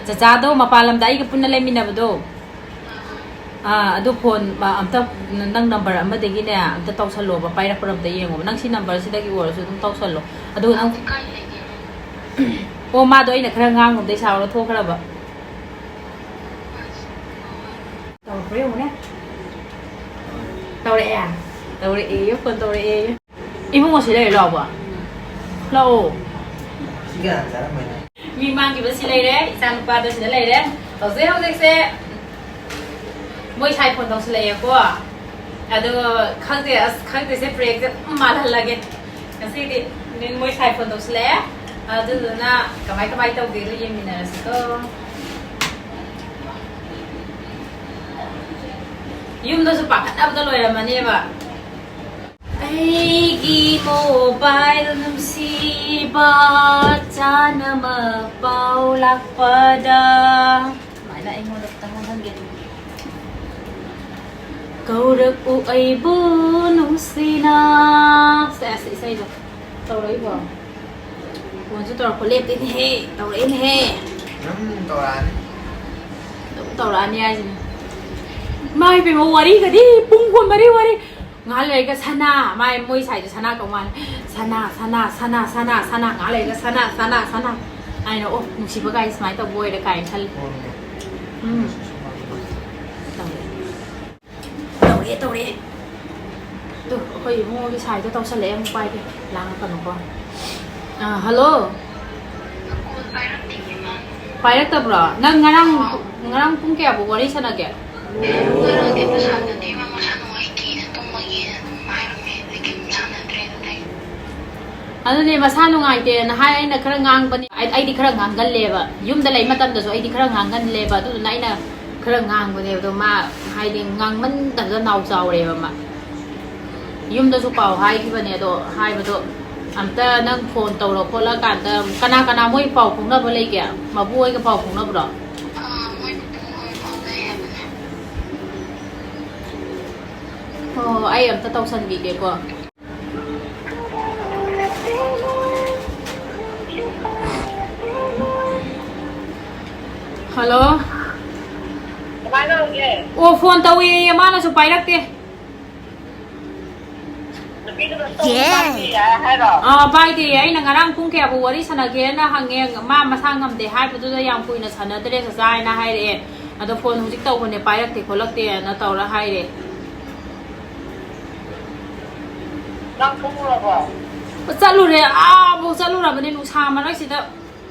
ꯆꯆꯥꯗꯣ ꯃꯄꯥꯟ ꯂꯝꯗ ꯑꯩꯒ ꯄꯨꯟꯅ ꯂꯩꯃꯤꯟꯅꯕꯗꯣ꯫ ꯑꯥ, ꯑꯗꯨ ꯐꯣꯟ, ꯑ, ꯑꯝꯇ ꯅꯪ ꯅꯝꯕꯔ ꯑꯃꯗꯒꯤꯅꯦ, ꯑꯝꯇ ꯇꯧꯁꯜꯂꯣꯕ, ꯄꯥꯏꯔꯛꯄ꯭ꯔꯥ ꯑꯝꯇ ꯌꯦꯡꯉꯣꯕ꯫ ꯅꯪ ꯁꯤ ꯅꯝꯕꯔꯁꯤꯗꯒꯤ ꯑꯣꯏꯔꯁꯨ ꯑꯗꯨꯝ ꯇꯧꯁꯜꯂꯣ꯫ ꯑꯗꯨꯒ ꯅꯪ, ꯑꯣ, ꯃꯥꯗꯣ ꯑꯩꯅ ꯈꯔ ꯉꯥꯡꯉꯨꯕꯗꯩ ꯁꯥꯎꯔ ꯊꯣꯛꯈ꯭ꯔꯕ꯫ ꯇꯧꯔꯛꯄ꯭ꯔꯥ ꯌꯦꯡꯉꯨꯅꯦ꯫ ꯇꯧꯔꯛꯑꯦ? ꯇꯧꯔꯛꯑꯦꯌꯦ, ꯐꯣꯟ ꯇꯧꯔꯛꯑꯦꯌꯦ꯫ ꯏꯕꯨꯡꯉꯣ ꯁꯤ ꯂꯩꯔꯦ, ꯂꯥꯛꯑꯣꯕ꯫ ꯂꯥꯛꯑꯣ꯫ ꯁꯤ ꯀꯅꯥꯅ ꯆꯥꯔꯝꯕꯩꯅꯣ? ꯃꯤ ꯃꯥꯡꯈꯤꯕ ꯁꯤ ꯂꯩꯔꯦ, ꯏꯆꯥ ꯅꯨꯄꯥꯗꯣ ꯁꯤꯗ ꯂꯩꯔꯦ꯫ ꯍꯧꯖꯤꯛ ꯍꯧꯖꯤꯛꯁꯦ ꯃꯣꯏ ꯁꯥꯏ ꯐꯣꯟ ꯇꯧꯁꯤꯜꯂꯛꯑꯦꯀꯣ꯫ ꯑꯗꯣ ꯈꯪꯗꯦ, ꯑꯁ, ꯈꯪꯗꯦꯁꯦ, ꯄ꯭ꯔꯦꯡꯁꯦ ꯑꯗꯨꯝ ꯃꯥꯜꯍꯜꯂꯒꯦ꯫ ꯉꯁꯤꯗꯤ ꯃꯣꯏ ꯁꯥꯏ ꯐꯣꯟ ꯇꯧꯁꯤꯜꯂꯛꯑꯦ꯫ ꯑꯗꯨꯗꯨꯅ ꯀꯃꯥꯏ ꯀꯃꯥꯏ ꯇꯧꯒꯦꯗꯣ ꯌꯦꯡꯃꯤꯟꯅꯔꯁꯤꯀꯣ꯫ ꯌꯨꯝꯗꯁꯨ ꯄꯥꯈꯠꯅꯕꯗ ꯂꯣꯏꯔꯝꯃꯅꯦꯕ꯫ ꯑꯩꯒꯤ mobile ꯅꯨꯡꯁꯤꯕ, ꯆꯥꯅꯃ ꯄꯥꯎ ꯂꯥꯛꯄꯗ꯫ ꯁꯨꯃꯥꯏꯅ ꯑꯩꯉꯣꯟꯗ ꯈꯤꯇꯪ ꯑꯣꯟꯍꯟꯒꯦ꯫ ꯀꯧꯔꯛꯎ ꯑꯩꯕꯨ ꯅꯨꯡꯁꯤꯅ꯫ ꯁꯦꯁ, ꯏꯁꯩꯗꯣ ꯇꯧꯔꯛꯏꯕꯣ? ꯐꯣꯟꯁꯨ ꯇꯧꯔꯛꯄ ꯂꯦꯞꯇꯦꯅꯦꯍꯦ, ꯇꯧꯔꯛꯏꯅꯦꯍꯦ꯫ ꯑꯗꯨꯝ ꯇꯧꯔꯛꯑꯅꯤ꯫ ꯇꯧꯔꯛꯑꯅꯤ ꯍꯥꯏꯁꯤꯅꯤ꯫ ꯃꯥꯏ ꯄꯦꯝꯃ, ꯋꯥꯔꯤꯒꯗꯤ ꯄꯨꯡ ꯀꯨꯟꯃꯔꯤ ꯋꯥꯔꯤ꯫ ꯉꯥꯏꯍꯥꯛ ꯂꯩꯔꯒ ꯁꯅꯥ, ꯃꯥꯏ, ꯃꯣꯏ ꯁꯥꯏꯗꯣ ꯁꯅꯥ ꯀꯧ ꯃꯥꯜꯂꯦ꯫ "ꯁꯅꯥ, ꯁꯅꯥ, ꯁꯅꯥ, ꯁꯅꯥ, ꯁꯅꯥ", ꯉꯥꯏꯍꯥꯛ ꯂꯩꯔꯒ "ꯁꯅꯥ, ꯁꯅꯥ, ꯁꯅꯥ"꯫ ꯑꯩꯅ, "ꯑꯣ, ꯅꯨꯡꯁꯤꯕ ꯒꯥꯏ ꯁꯨꯃꯥꯏꯅ ꯇꯧꯕ ꯑꯣꯏꯔꯦ" ꯀꯥꯏꯅ ꯈꯜꯂꯤ꯫ ꯎꯝ꯫ ꯇꯧꯔꯦ, ꯇꯧꯔꯦ꯫ ꯇꯨ, ꯑꯩꯈꯣꯏ ꯏꯕꯨꯡꯉꯣꯒꯤ ꯁꯥꯏꯗꯣ ꯇꯧꯁꯜꯂꯛꯑꯦ, ꯑꯃꯨꯛ ꯄꯥꯏꯒꯦ꯫ ꯂꯥꯡꯉꯛꯀꯅꯨꯀꯣ꯫ ꯑꯥ, ꯍꯜꯂꯣ꯫ ꯄꯥꯏꯔꯛꯇꯕ꯭ꯔꯣ? ꯅꯪ ꯉꯔꯥꯡ, ꯉꯔꯥꯡ ꯄꯨꯡ ꯀꯌꯥꯐꯥꯎ ꯋꯥꯔꯤ ꯁꯥꯟꯅꯒꯦ? ꯉꯔꯥꯡꯗꯤ ꯑꯝꯇ ꯁꯥꯟꯅꯗꯦ, ꯏꯃꯥ ꯃꯁꯥ ꯅꯨꯡꯉꯥꯏꯇꯦꯅ ꯇꯨꯝꯕꯒꯤꯅ ꯑꯗꯨꯝ ꯍꯥꯏꯔꯝꯃꯦ, ꯑꯗꯒꯤ ꯑꯗꯨꯝ ꯁꯥꯟꯅꯗ꯭ꯔꯦ ꯑꯗꯨꯗꯩ꯫ ꯑꯗꯨꯅꯦ, ꯃꯁꯥ ꯅꯨꯡꯉꯥꯏꯇꯦꯅ ꯍꯥꯏ, ꯑꯩꯅ ꯈꯔ ꯉꯥꯡꯕꯅꯤ꯫ ꯑꯩ, ꯑꯩꯗꯤ ꯈꯔ ꯉꯥꯡꯒꯜꯂꯦꯕ, ꯌꯨꯝꯗ ꯂꯩ ꯃꯇꯝꯗꯁꯨ ꯑꯩꯗꯤ ꯈꯔ ꯉꯥꯡꯒꯜꯂꯦꯕ, ꯑꯗꯨꯗꯨꯅ ꯑꯩꯅ ꯈꯔ ꯉꯥꯡꯕꯅꯦꯕ꯫ ꯑꯗꯣ ꯃꯥ, ꯍꯥꯏꯗꯤ, ꯉꯥꯡꯃꯟꯗꯕꯗ ꯅꯥꯎ ꯆꯥꯎꯔꯦꯕ ꯃꯥ꯫ ꯌꯨꯝꯗꯁꯨ ꯄꯥꯎ ꯍꯥꯏꯈꯤꯕꯅꯦ, ꯑꯗꯣ ꯍꯥꯏꯕꯗꯣ ꯑꯝꯇ ꯅꯪ ꯐꯣꯟ ꯇꯧꯔ ꯈꯣꯠꯂꯀꯥꯟꯗ ꯀꯅꯥ ꯀꯅꯥ ꯃꯣꯏ ꯄꯥꯎ ꯐꯥꯎꯅꯕ ꯂꯩꯒꯦ? ꯃꯕꯨ ꯍꯣꯏꯒ ꯄꯥꯎ ꯐꯥꯎꯅꯕ꯭ꯔꯣ? ꯑꯥ, ꯃꯣꯏ ꯄꯨꯄꯨ ꯍꯣꯏ ꯐꯥꯎꯅꯩ ꯍꯥꯏꯕꯅꯦ꯫ ꯑꯣ, ꯑꯩ ꯑꯝꯇ ꯇꯧꯁꯟꯕꯤꯒꯦꯀꯣ꯫ ꯍꯜꯂꯣ꯫ ꯀꯃꯥꯏꯅ ꯇꯧꯔꯒꯦ? ꯑꯣ, ꯐꯣꯟ ꯇꯧꯏꯌꯦ, ꯃꯥꯅꯁꯨ ꯄꯥꯏꯔꯛꯇꯦ꯫ ꯅꯨꯄꯤꯗꯨꯅ ꯇꯧꯕ ꯌꯥꯏ ꯍꯥꯏꯔꯣ? ꯑꯥ, ꯄꯥꯏꯗꯦ꯫ ꯑꯩꯅ ꯉꯔꯥꯡ ꯄꯨꯡ ꯀꯌꯥꯕꯨ ꯋꯥꯔꯤ ꯁꯥꯟꯅꯒꯦꯅ ꯍꯪꯉꯦ, ꯃꯥ ꯃꯁꯥ ꯉꯝꯗꯦ ꯍꯥꯏꯕꯗꯨꯗ ꯌꯥꯝ ꯀꯨꯏꯅ ꯁꯥꯟꯅꯗ꯭ꯔꯦ ꯆꯆꯥ ꯍꯥꯏꯅ ꯍꯥꯏꯔꯛꯑꯦ꯫ ꯑꯗꯣ ꯐꯣꯟ ꯍꯧꯖꯤꯛ ꯇꯧꯕꯅꯦ, ꯄꯥꯏꯔꯛꯇꯦ ꯈꯣꯠꯂꯛꯇꯦꯅ ꯇꯧꯔ ꯍꯥꯏꯔꯦ꯫ ꯅꯪ ꯊꯣꯛꯎꯔꯕꯣ? ꯆꯠꯂꯨꯔꯦ, ꯑꯥꯕꯨꯛ ꯆꯠꯂꯨꯔꯕꯅꯦ ꯅꯨꯡꯁꯥ ꯃꯔꯛꯁꯤꯗ꯫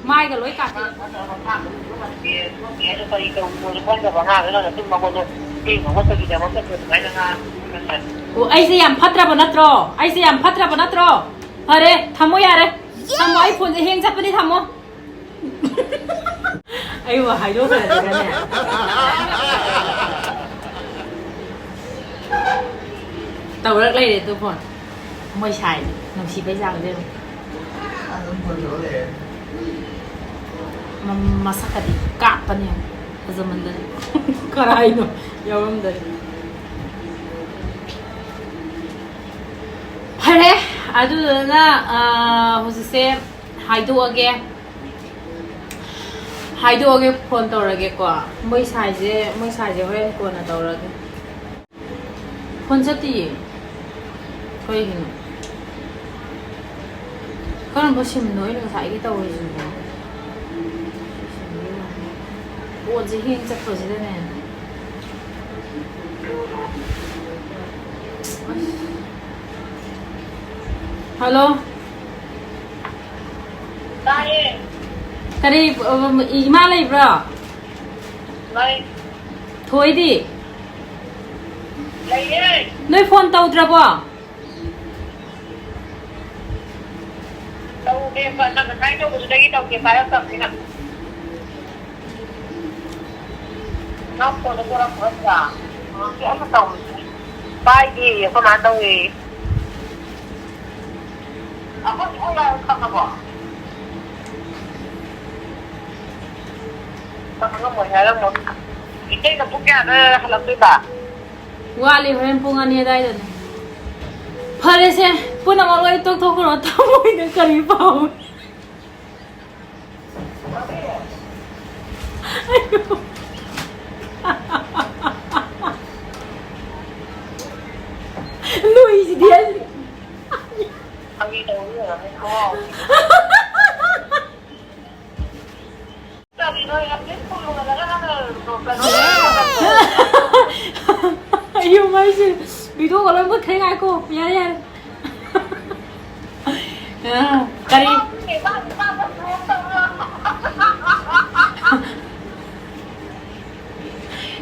ꯃꯥꯏꯒ ꯂꯣꯏ ꯀꯥꯊꯦꯛꯑꯦ꯫ ꯀꯔꯤ ꯇꯧꯔꯤꯅꯣ ꯈꯪꯗꯕ ꯑꯉꯥꯡꯗꯨꯅ ꯇꯨꯝꯃꯒꯣꯗꯣ ꯊꯦꯡꯅ ꯍꯧꯒꯠꯄꯒꯤꯗꯃꯛꯇ ꯑꯗꯨꯃꯥꯏꯅ ꯉꯥꯡꯉꯤ꯫ ꯑꯣ, ꯑꯩꯁꯦ ꯌꯥꯝ ꯐꯠꯇ꯭ꯔꯕ ꯅꯠꯇ꯭ꯔꯣ? ꯑꯩꯁꯦ ꯌꯥꯝ ꯐꯠꯇ꯭ꯔꯕ ꯅꯠꯇ꯭ꯔꯣ? ꯐꯔꯦ, ꯊꯝꯃꯣ ꯌꯥꯔꯦ꯫ ꯊꯝꯃꯣ, ꯑꯩ ꯐꯣꯟꯁꯦ ꯍꯦꯡ ꯆꯠꯄꯅꯤ, ꯊꯝꯃꯣ꯫ ꯑꯩꯕꯨ ꯍꯥꯏꯗꯣꯛꯈ꯭ꯔꯗꯤꯅꯦ꯫ ꯇꯧꯔꯛ ꯂꯩꯔꯦ ꯑꯗꯨ ꯐꯣꯟ꯫ ꯃꯣꯏ ꯁꯥꯏꯅꯤ, ꯅꯨꯡꯁꯤꯕꯩ ꯆꯥꯡꯁꯦ ꯌꯦꯡꯉꯨ꯫ ꯃ-, ꯃꯁꯛꯀꯗꯤ ꯀꯥꯞꯄꯅꯦ ꯌꯦꯡꯉꯨ, ꯐꯖꯃꯟꯗꯅ꯫ ꯀꯔꯥꯏꯅꯣ ꯌꯥꯎꯔꯝꯗꯔꯤ꯫ ꯐꯔꯦ, ꯑꯗꯨꯗꯨꯅ, ꯑ, ꯍꯧꯖꯤꯛꯁꯦ ꯍꯥꯏꯗꯣꯛꯑꯒꯦ꯫ ꯍꯥꯏꯗꯣꯛꯑꯒꯦ, ꯐꯣꯟ ꯇꯧꯔꯒꯦꯀꯣ꯫ ꯃꯣꯏ ꯁꯥꯏꯁꯦ, ꯃꯣꯏ ꯁꯥꯏꯁꯦ ꯍꯣꯔꯦꯟ ꯀꯣꯟꯅ ꯇꯧꯔꯒꯦ꯫ ꯐꯣꯟ ꯆꯠꯇꯤꯌꯦ꯫ ꯀꯩꯒꯤꯅꯣ? ꯀꯔꯝꯕ ꯁꯤꯝꯅꯣ ꯑꯩꯅ ꯉꯁꯥꯏꯒꯤ ꯇꯧꯔꯤꯁꯤꯕꯣ? ꯐꯣꯟꯁꯦ ꯍꯦꯡ ꯆꯠꯄꯁꯤꯗꯅꯦ꯫ ꯍꯜꯂꯣ꯫ ꯇꯥꯏꯌꯦ꯫ ꯀꯔꯤ, ꯏꯃꯥ ꯂꯩꯕ꯭ꯔꯣ? ꯂꯩ꯫ ꯊꯣꯏꯗꯤ? ꯂꯩꯌꯦ꯫ ꯅꯣꯏ ꯐꯣꯟ ꯇꯧꯗ꯭ꯔꯕꯣ? ꯇꯧꯗꯦ, ꯅꯪ ꯉꯁꯥꯏ ꯇꯧꯕꯗꯨꯗꯒꯤ ꯇꯧꯗꯦ, ꯄꯥꯏꯔꯛꯇꯕꯅꯤꯅ꯫ ꯅꯪ ꯐꯣꯟꯗꯣ ꯄꯣꯔꯛꯄ꯭ꯔꯣ ꯁꯤꯗ? ꯍꯧꯖꯤꯛ ꯑꯩꯅ ꯇꯧꯔꯤꯁꯤꯅꯤ꯫ ꯄꯥꯏꯗꯦꯌꯦ, ꯑꯩꯈꯣꯏ ꯃꯥꯅ ꯇꯧꯋꯦꯌꯦ꯫ ꯑꯩꯈꯣꯏ ꯏꯕꯨꯡ ꯂꯥꯛꯑꯦ ꯈꯪꯉꯕꯣ? ꯈꯪꯉꯝꯃꯣꯏ ꯍꯥꯏꯔꯝꯃꯣ꯫ ꯏꯇꯩꯅ ꯄꯨꯡ ꯀꯌꯥꯗ ꯍꯜꯂꯛꯇꯣꯏꯕ? ꯋꯥꯠꯂꯤ, ꯍꯣꯔꯦꯟ ꯄꯨꯡ ꯑꯅꯤ ꯑꯗꯥꯏꯗꯅꯦ꯫ ꯐꯔꯦꯁꯦ, ꯄꯨꯝꯅꯃꯛ ꯂꯣꯏ ꯇꯣꯛꯊꯣꯛꯈ꯭ꯔꯣ꯫ ꯊꯃꯣꯏꯗ ꯀꯔꯤ ꯄꯥꯎ? ꯂꯣꯏꯁꯤꯗꯤ ꯑꯩ꯫ ꯐꯥꯒꯤ ꯇꯧꯕ ꯑꯣꯏꯔꯝꯅꯤ, ꯈꯪꯉꯥꯎ꯫ ꯀꯔꯤꯅꯣ, ꯌꯥꯝ ꯊꯤꯅ ꯐꯨꯜ ꯂꯣꯏꯔꯒ ꯅꯪꯅ ꯀꯩꯅꯣ ꯇꯧꯔꯤꯗꯣ? ꯑꯩꯌꯨꯝ ꯍꯥꯏꯁꯦ ꯚꯤꯗꯤꯑꯣꯒ ꯂꯣꯏ ꯃꯨꯠꯈ꯭ꯔꯦ꯫ ꯉꯥꯏꯈꯣ, ꯌꯥꯔꯦ, ꯌꯥꯔꯦ꯫ ꯑ, ꯀꯔꯤ?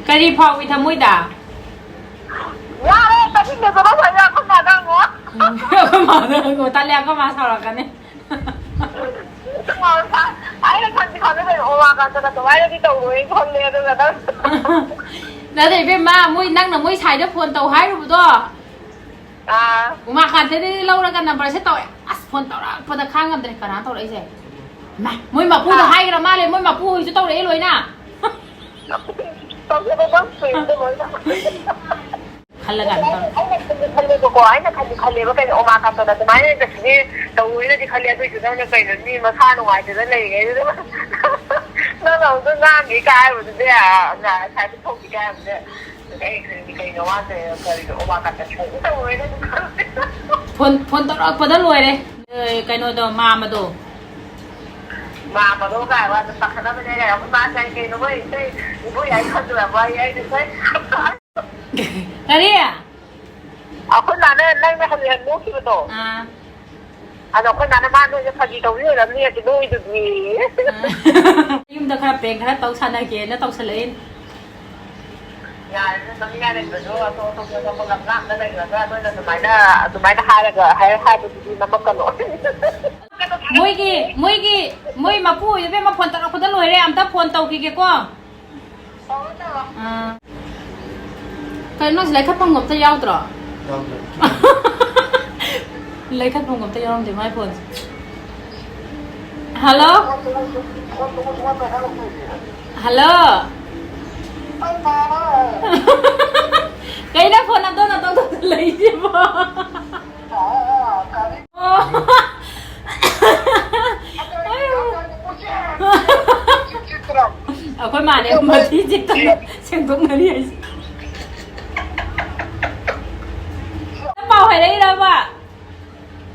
ꯀꯔꯤ ꯐꯥꯎꯏ ꯊꯃꯣꯏꯗ? ꯌꯥꯔꯦ, ꯇꯥꯅꯤꯡꯗꯦ, ꯆꯠꯂꯣ, ꯐꯖꯅ ꯑꯩꯈꯣꯏ ꯃꯥꯗ ꯍꯪꯉꯣ꯫ ꯎꯝ, ꯑꯩꯈꯣꯏ ꯃꯥꯗ ꯍꯪꯉꯣ꯫ ꯇꯜꯂꯦ, ꯑꯩꯈꯣꯏ ꯃꯥ ꯁꯥꯎꯔꯛꯀꯅꯤ꯫ ꯑꯩꯅ ꯈꯟꯗꯤ ꯈꯜꯂꯦ ꯀꯩꯅꯣ, ꯑꯣꯃꯥꯀꯥꯟꯇꯅ ꯑꯗꯨꯃꯥꯏꯅꯗꯤ ꯇꯧꯔꯣꯏꯅ ꯈꯜꯂꯦ, ꯑꯗꯨꯒ ꯅꯪ ꯅꯠꯇꯦ ꯏꯕꯦꯝꯃ, ꯃꯣꯏ, ꯅꯪꯅ ꯃꯣꯏ ꯁꯥꯏꯗ ꯐꯣꯟ ꯇꯧ ꯍꯥꯏꯔꯨꯕꯗꯣ, ꯑꯥ꯫ ꯎꯃꯥꯀꯥꯟꯇꯗꯒꯤ ꯂꯧꯔꯒ ꯅꯝꯕꯔꯁꯦ ꯇꯧꯔꯦ꯫ ꯑꯁ, ꯐꯣꯟ ꯇꯧꯔꯛꯄꯗ ꯈꯥꯡ ꯉꯝꯗ꯭ꯔꯦ꯫ ꯀꯅꯥ ꯇꯧꯔꯛꯏꯁꯦ? ꯃꯥ, ꯃꯣꯏ ꯃꯄꯨꯗ ꯑꯥ꯫ ꯍꯥꯏꯈ꯭ꯔ ꯃꯥꯜꯂꯦ, ꯃꯣꯏ ꯃꯄꯨ ꯍꯣꯏꯁꯨ ꯇꯧꯔꯛꯑꯦ ꯂꯣꯏꯅ꯫ ꯇꯧꯖꯕ ꯅꯪ ꯀꯨꯏꯔꯦ ꯂꯣꯏꯅ꯫ ꯈꯜꯂꯒ ꯑꯗꯨꯝ ꯇꯧꯔꯛꯑꯦ꯫ ꯑꯩꯅ ꯈꯜꯂꯤ ꯈꯜꯂꯦꯕꯀꯣ, ꯑꯩꯅ ꯈꯜꯂꯤ ꯈꯜꯂꯦꯕ, ꯀꯩꯅꯣ ꯑꯣꯃꯥꯀꯥꯟꯇꯅ ꯑꯗꯨꯃꯥꯏꯅ ꯀꯩꯁꯨꯗꯤ ꯇꯧꯔꯣꯏꯅꯗꯤ ꯈꯜꯂꯦ꯫ ꯑꯗꯨꯏꯁꯨ ꯅꯪꯅ ꯀꯩꯅꯣ, ꯃꯤ ꯃꯁꯥ ꯅꯨꯡꯉꯥꯏꯇꯗꯅ ꯂꯩꯔꯤꯉꯩꯗꯨꯗ ꯅꯪꯅ ꯑꯃꯨꯛꯇ ꯉꯥꯡꯒꯦ ꯀꯥꯏꯕꯗꯨꯗꯤ, ꯉꯁꯥꯏ ꯄꯨꯊꯣꯛꯈꯤ ꯀꯥꯏꯕꯗꯨꯗꯤ꯫ ꯑꯩ ꯈꯪꯗꯦ ꯀꯩꯅꯣ ꯃꯥꯁꯦ, ꯀꯔꯤꯅꯣ ꯑꯣꯃꯥ ꯀꯥꯇ ꯁꯣꯡ ꯇꯧꯔꯦꯅꯦ꯫ ꯐꯣꯟ, ꯐꯣꯟ ꯇꯧꯔꯛꯄꯗ ꯂꯣꯏꯔꯦ꯫ ꯑꯦ, ꯀꯩꯅꯣꯗꯣ, ꯃꯥꯃꯗꯣ꯫ ꯃꯥꯃꯗꯣ ꯀꯥꯏ ꯋꯥꯗ ꯄꯥꯈꯠꯅꯕꯅꯦ ꯀꯥꯏ꯫ ꯑꯩꯈꯣꯏ ꯃꯥ ꯉꯁꯥꯏ ꯀꯩꯅꯣ ꯃꯣꯏ ꯏꯇꯩ ꯏꯕꯣꯏ ꯌꯥꯏ ꯈꯟꯗ꯭ꯔꯕ ꯑꯩ, ꯑꯩꯅ ꯁꯣꯏ꯫ ꯀꯔꯤ? ꯑꯩꯈꯣꯏ ꯃꯥꯅ ꯅꯪꯅ ꯍꯜꯂꯦ ꯍꯜꯂꯦ ꯅꯣꯛꯈꯤꯕꯗꯣ꯫ ꯑꯥ꯫ ꯑꯗꯣ ꯑꯩꯈꯣꯏ ꯃꯥꯅ ꯃꯥ ꯅꯣꯏꯁꯦ ꯐꯥꯒꯤ ꯇꯧꯕꯤ ꯑꯣꯏꯔꯝꯅꯤ ꯑꯗꯨ ꯅꯣꯏꯗꯨꯗꯤ꯫ ꯑꯥ꯫ ꯌꯨꯝꯗ ꯈꯔ ꯄ꯭ꯔꯦꯡ ꯈꯔ ꯇꯧ ꯁꯥꯟꯅꯒꯦꯅ ꯇꯧꯁꯜꯂꯛꯏꯅꯦ꯫ ꯌꯥꯔꯦ, ꯅꯪ ꯌꯥꯔꯦ, ꯑꯗꯣ ꯑꯇꯣꯞ ꯑꯇꯣꯞꯄ ꯊꯕꯛ ꯂꯝ ꯂꯥꯞꯅ ꯂꯩꯈ꯭ꯔꯒ ꯅꯣꯏꯅ ꯑꯗꯨꯃꯥꯏꯅ, ꯑꯗꯨꯃꯥꯏꯅ ꯍꯥꯏꯔꯒ, ꯍꯥꯏ-, ꯍꯥꯏꯕꯗꯨꯗꯤ ꯅꯝꯃꯛꯀꯅꯣ꯫ ꯃꯣꯏꯒꯤ, ꯃꯣꯏꯒꯤ, ꯃꯣꯏ ꯃꯄꯨ ꯑꯣꯏꯕ ꯏꯕꯦꯝꯃ ꯐꯣꯟ ꯇꯧꯔꯛꯄꯗ ꯂꯣꯏꯔꯦ, ꯑꯝꯇ ꯐꯣꯟ ꯇꯧꯈꯤꯒꯦꯀꯣ꯫ ꯑꯥ꯫ ꯀꯩꯅꯣ, ꯁꯤ ꯂꯩꯈꯠꯐꯝꯒ ꯑꯝꯇ ꯌꯥꯎꯗ꯭ꯔꯣ? ꯌꯥꯎꯗ꯭ꯔꯦ꯫ ꯂꯩꯈꯠꯐꯝꯒ ꯑꯝꯇ ꯌꯥꯎꯔꯝꯗꯦ ꯃꯥꯏ ꯐꯣꯟꯁꯦ꯫ ꯍꯜꯂꯣ? ꯍꯜꯂꯣ? ꯀꯩꯅꯣ ꯐꯣꯟ ꯅꯥꯇꯣꯟ ꯅꯥꯇꯣꯟ ꯇꯧꯁꯜꯂꯛꯏꯁꯤꯕꯣ? ꯑꯣ꯫ ꯑꯩꯈꯣꯏ ꯃꯥꯅꯦ ꯃꯊꯤ ꯆꯤꯠꯇꯅ ꯁꯦꯡꯗꯣꯛꯅꯔꯤ ꯍꯥꯏꯁꯦ꯫ ꯄꯥꯎ ꯍꯥꯏꯔꯛꯏꯔꯕ?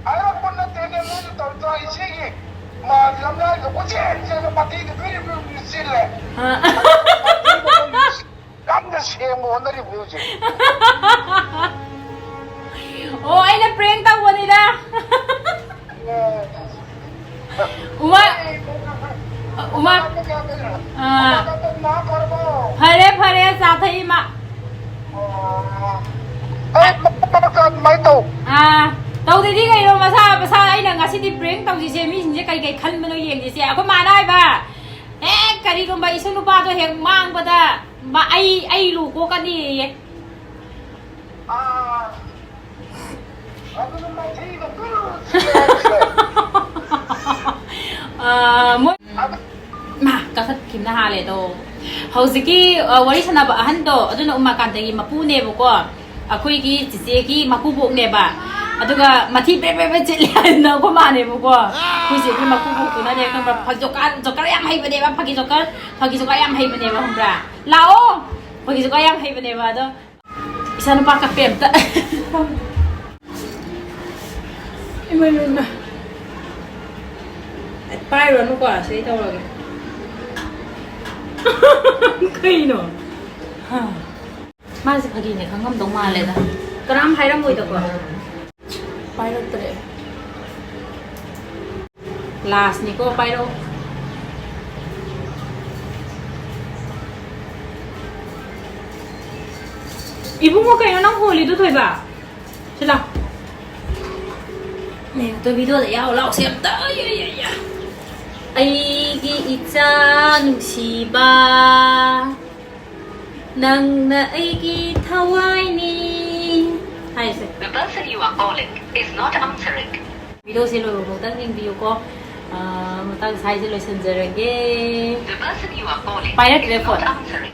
ꯍꯥꯏꯔꯛꯄ ꯅꯠꯇꯦꯅꯦ, ꯃꯣꯏꯅ ꯇꯧꯔꯤꯗꯣ ꯏꯆꯦꯒꯤ ꯃꯥ ꯂꯝꯂꯥꯏꯗ ꯀꯣꯏꯆꯦꯟ ꯆꯦꯟꯅ ꯃꯊꯤꯗ ꯄꯤꯔꯤ ꯄꯤꯔꯤ ꯆꯤꯜꯂꯦ꯫ ꯑ꯫ ꯀꯟꯅ ꯁꯦꯡꯕ ꯍꯣꯠꯅꯔꯤꯕꯅꯤ ꯍꯧꯖꯤꯛ꯫ ꯑꯣ, ꯑꯩꯅ prank ꯇꯧꯕꯅꯤꯗ꯫ ꯎꯃꯥ, ꯎꯃꯥ, ꯑꯥ꯫ ꯐꯔꯦ, ꯐꯔꯦ, ꯆꯥ ꯊꯛꯏ ꯃꯥ꯫ ꯑꯗꯨꯃꯥꯏꯅ ꯇꯧ꯫ ꯑꯥ, ꯇꯧꯗꯗꯤ ꯀꯩꯅꯣ, ꯃꯁꯥ, ꯃꯁꯥ ꯑꯩꯅ ꯉꯁꯤꯗꯤ prank ꯇꯧꯁꯤꯁꯦ, ꯃꯤꯁꯤꯡꯁꯦ ꯀꯩ ꯀꯩ ꯈꯟꯕꯅꯣ ꯌꯦꯡꯁꯤꯁꯦ꯫ ꯑꯩꯈꯣꯏ ꯃꯥꯅ ꯍꯥꯏꯕ, ꯍꯦꯛ ꯀꯔꯤꯒꯨꯝꯕ ꯏꯁꯨ ꯅꯨꯄꯥꯗꯣ ꯍꯦꯛ ꯃꯥꯡꯕꯗ, ꯃꯥ, ꯑꯩ, ꯑꯩ ꯂꯨ ꯀꯣꯛꯀꯅꯤꯌꯦ꯫ ꯑꯥ꯫ ꯑꯗꯨꯅ ꯃꯊꯤꯒ ꯄꯤꯔꯨꯔꯨ ꯆꯤꯛꯑꯦ ꯍꯥꯏꯁꯦ꯫ ꯑꯥ, ꯃꯣꯏ, ꯑꯗꯨ ꯃꯥ, ꯀꯛꯊꯠꯈꯤꯕꯅ ꯍꯥꯜꯂꯦ ꯑꯗꯣ꯫ ꯍꯧꯖꯤꯛꯀꯤ, ꯑ, ꯋꯥꯔꯤ ꯁꯥꯟꯅꯕ ꯑꯍꯟꯗꯣ, ꯑꯗꯨꯅ ꯎꯃꯥꯀꯥꯟꯇꯒꯤ ꯃꯄꯨꯅꯦꯕꯀꯣ꯫ ꯑꯩꯈꯣꯏꯒꯤ ꯆꯤꯆꯦꯒꯤ ꯃꯀꯨꯕꯣꯛꯅꯦꯕ꯫ ꯑꯗꯨꯒ ꯃꯊꯤ ꯕ꯭ꯔꯦ ꯕ꯭ꯔꯦ ꯕ꯭ꯔꯦ ꯆꯤꯠꯂꯦ ꯍꯥꯏꯗꯅ ꯑꯩꯈꯣꯏ ꯃꯥꯅꯦꯕꯀꯣ, ꯑꯩꯈꯣꯏ ꯆꯦꯒꯤ ꯃꯀꯨ ꯈꯣꯛꯇꯨꯅꯅꯦ, ꯈꯪꯕ꯭ꯔꯥ? ꯐꯥꯒꯤ ꯖꯣꯀꯔ, ꯖꯣꯀꯔ ꯌꯥꯝ ꯍꯩꯕꯅꯦꯕ, ꯐꯥꯒꯤ ꯖꯣꯀꯔ, ꯐꯥꯒꯤ ꯖꯣꯀꯔ ꯌꯥꯝ ꯍꯩꯕꯅꯦꯕ, ꯈꯪꯕ꯭ꯔꯥ? ꯂꯥꯛꯑꯣ! ꯐꯥꯒꯤ ꯖꯣꯀꯔ ꯌꯥꯝ ꯍꯩꯕꯅꯦꯕ꯫ ꯑꯗꯣ ꯏꯆꯥ ꯅꯨꯄꯥ ꯀꯞꯄꯦ ꯑꯝꯇ꯫ ꯏꯃꯥ, ꯏꯃꯥ, ꯏꯃꯥ꯫ ꯄꯥꯏꯔꯨꯔꯅꯨꯀꯣ, ꯁꯤ ꯑꯩ ꯇꯧꯔꯒꯦ꯫ ꯀꯩꯅꯣ? ꯍꯥ꯫ ꯃꯥꯁꯦ ꯐꯥꯒꯤꯅꯦ ꯈꯪꯉꯝꯗꯧ ꯃꯥꯜꯂꯦꯗ꯫ ꯀꯅꯥꯝ ꯍꯥꯏꯔꯝꯃꯣꯏꯗꯀꯣ? ꯄꯥꯏꯔꯛꯇ꯭ꯔꯦ꯫ ꯂꯥꯁꯅꯤꯀꯣ, ꯄꯥꯏꯔꯛꯑꯣ꯫ ꯏꯕꯨꯡꯉꯣ, ꯀꯩꯅꯣ ꯅꯪ ꯍꯣꯜꯂꯤꯗꯣ, ꯊꯣꯏꯕ? ꯁꯤ ꯂꯥꯎ꯫ ꯅꯦ, ꯑꯝꯇ ꯚꯤꯗꯤꯑꯣꯗ ꯌꯥꯎ ꯂꯥꯎꯁꯦ ꯑꯝꯇ꯫ ꯑꯩ, ꯑꯩ, ꯑꯩ, ꯑꯩ꯫ ꯑꯩꯒꯤ ꯏꯆꯥ ꯅꯨꯡꯁꯤꯕ, ꯅꯪꯅ ꯑꯩꯒꯤ ꯊꯋꯥꯏꯅꯤ ꯍꯥꯏꯁꯦ꯫ The person you are calling is not answering. ꯚꯤꯗꯤꯑꯣꯁꯦ ꯂꯣꯏꯕ ꯐꯥꯎꯗꯪ ꯌꯦꯡꯕꯤꯌꯨꯀꯣ꯫ ꯑꯥ, ꯃꯇꯥꯡ ꯁ꯭ꯋꯥꯏꯁꯦ ꯂꯣꯏꯁꯤꯟꯖꯔꯒꯦ꯫ The person you are calling ꯄꯥꯏꯔꯛꯇ꯭ꯔꯦ is not phone. Answering.